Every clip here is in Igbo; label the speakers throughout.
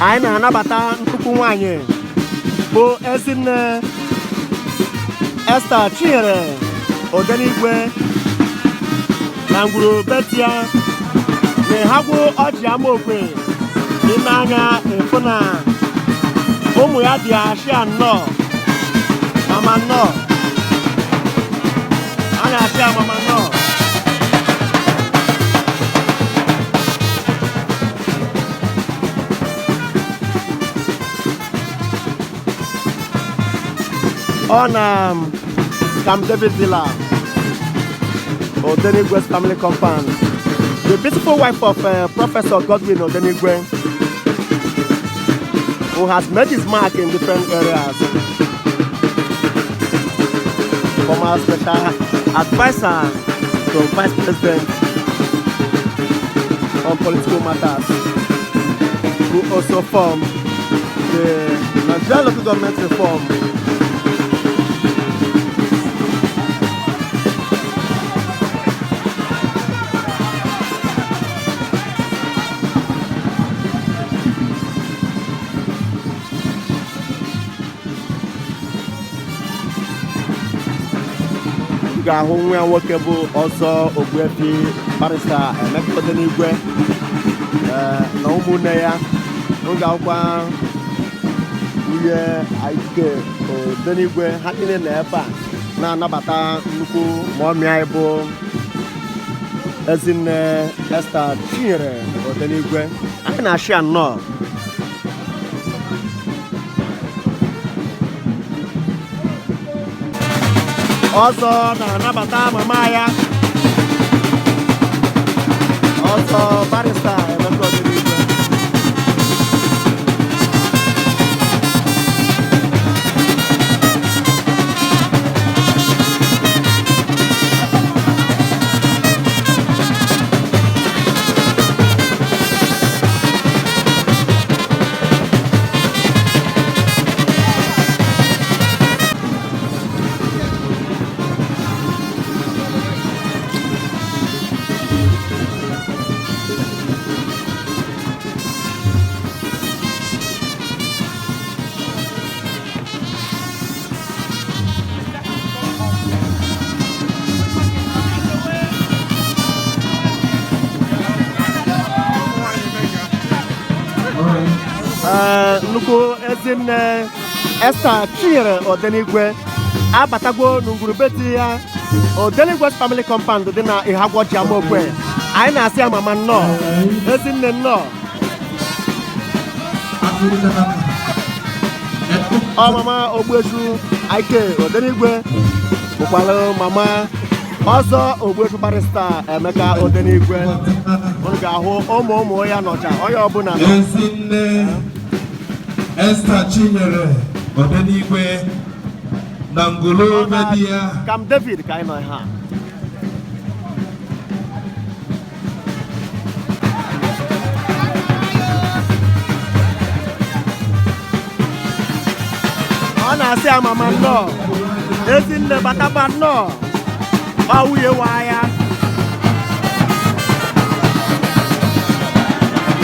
Speaker 1: Anyị na-anabata nnukwu nwanyị bụ Ezinne Esther Chinyere Odenigwe na ngwuru betia na Ịhagwụ Ọjị Amaokwe. Ime anya ịfụ na ụmụ ya dị ashịa nnọọ, mama nnọọ, a na-asị ya mama nnọọ. Ọ na Camp David Villa, Odenigwe's family compound. The beautiful wife of Professor Godwin Odenigwe, who has made his mark in different areas. Former special advisor to Vice President on political matters, who also formed the Nigerian Local Government Reform. Ị ga-ahụ nwa ya nwoke bụ Ọzọ Ogbuefi Barrister Emeka Odenigwe na ụmụnne ya. Ị ga-ahụkwa nwunye Ike Odenigwe. Ha niile nọ ebe a na-anabata nnukwu mummy anyị bụ Ezinne Esther Chinyere Odenigwe. Anyị na-achị ya nnọọ. Ọzọ na-anabata mama ya, Ọzọ Barrister Emeka Odenigwe. Ee, nnukwu Ezinne Esther Chinyere Odenigwe abatagwo n'ngwurube di ya, Odenigwe family compound dị na Ịhagwọji Amaokwe. Anyị na-asị ya mama nnọọ, Ezinne nnọọ. Ọ mama Ogbuesu Ike Odenigwe bụkwalụ mama Ọzọ Ogbuesu Barrister Emeka Odenigwe. Unu ga-ahụ ụmụ ụmụ ya nọcha, onye ọbụla nọ.
Speaker 2: Ezinne Esther Chinyere Odenigwe na ngwuru be di ya.
Speaker 1: Camp David ka anyị nọ ha. Ọ na-asị ya mama nnọọ, Ezinne bataba nnọọ, ọ nwunye wa ya.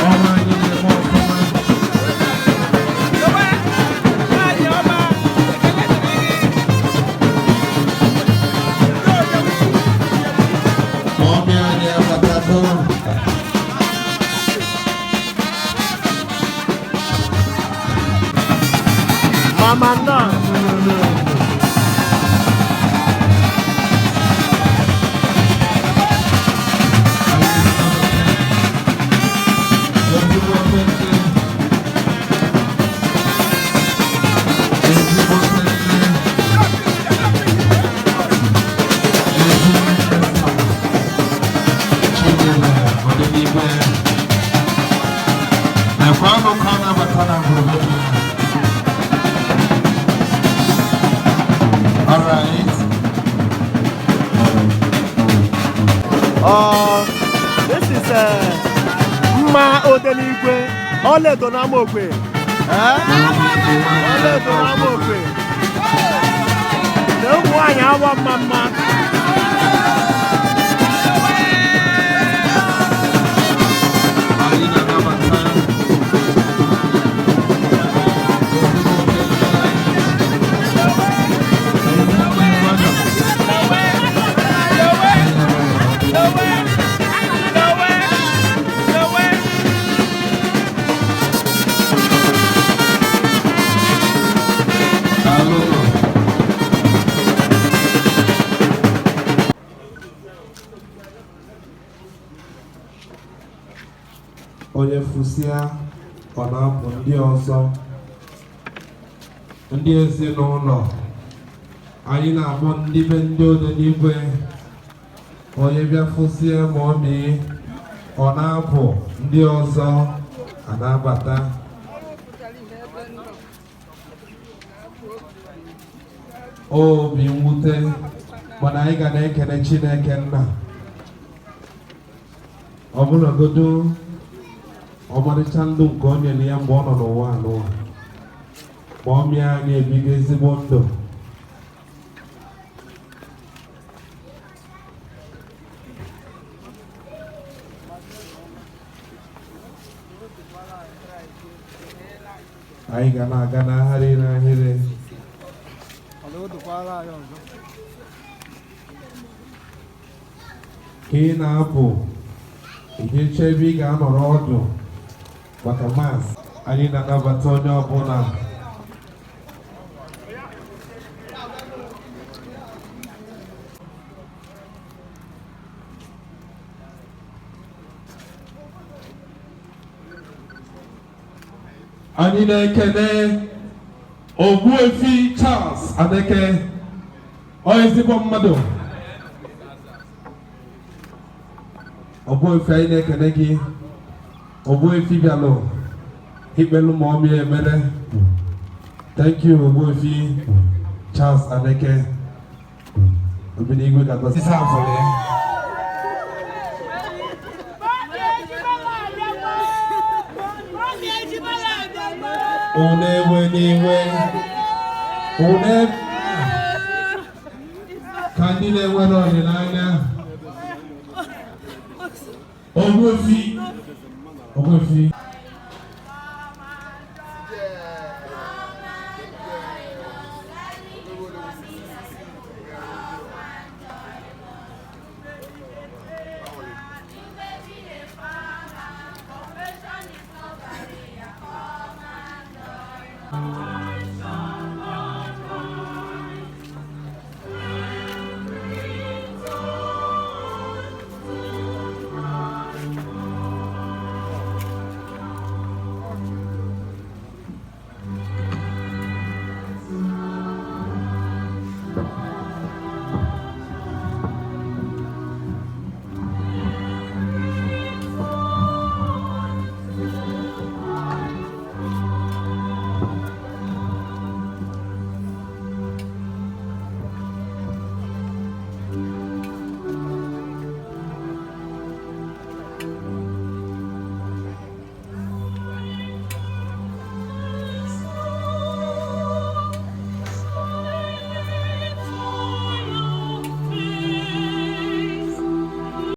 Speaker 2: Ọrụ anyị na-eme ọfụma.
Speaker 3: Nwaanyị ọma, ekele dịrị gị.
Speaker 2: Mummy anyị abatago.
Speaker 1: Mama nnọọ.
Speaker 2: Ezigbo nne. Ezigbo nne. Ezinne Chinyere Odenigwe. Nekwa akụkọ na-abata na ngwurube di ya. All right.
Speaker 1: This is Mma Odenigwe, ọlaedo na Amaokwe. Eh? Ọlaedo na Amaokwe. Na ụmụ nwaanyị awa mma mma.
Speaker 2: Anyị na-anabata Onye fụsịa, ọ na-apụ ndị ọzọ. Ndị ezinụlọ anyị na-akpọ ndị be ndị Odenigwe, onye bịa fụsịa ma ọ mịị, ọ na-apụ, ndị ọzọ a na-abata. Obi mwute, mana anyị ga na-ekele Chineke nna, ọ bụrụgodo ọmarịcha ndụ nke o nyere ya mgbe ọ nọ n'ụwa anụwa, ma ọ mịa anyị ebigo ezigbo ndụ. Anyị ga na-aga n'ahịrị n'ahịrị. Ka ị na-apụ, ị ga-eche ebe ị ga-anọrọ ọdụ maka Mass. Anyị na-anabata onye ọbụla. Anyị na-ekele Ogbuefi Charles Aneke, ọ ezigbo mmadụ. Ogbuefi, anyị na-ekele gị. Ogbuefi bịalụ ikpelu ma ọ mịa emere. Thank you, Ogbuefi Charles Aneke. Obinigwe ga-agọzi. Isa afọrọ ya. Unu ewe n'iwe, unu ka ndị na-enwere olileanya. Ogbuefi, Ogbuefi.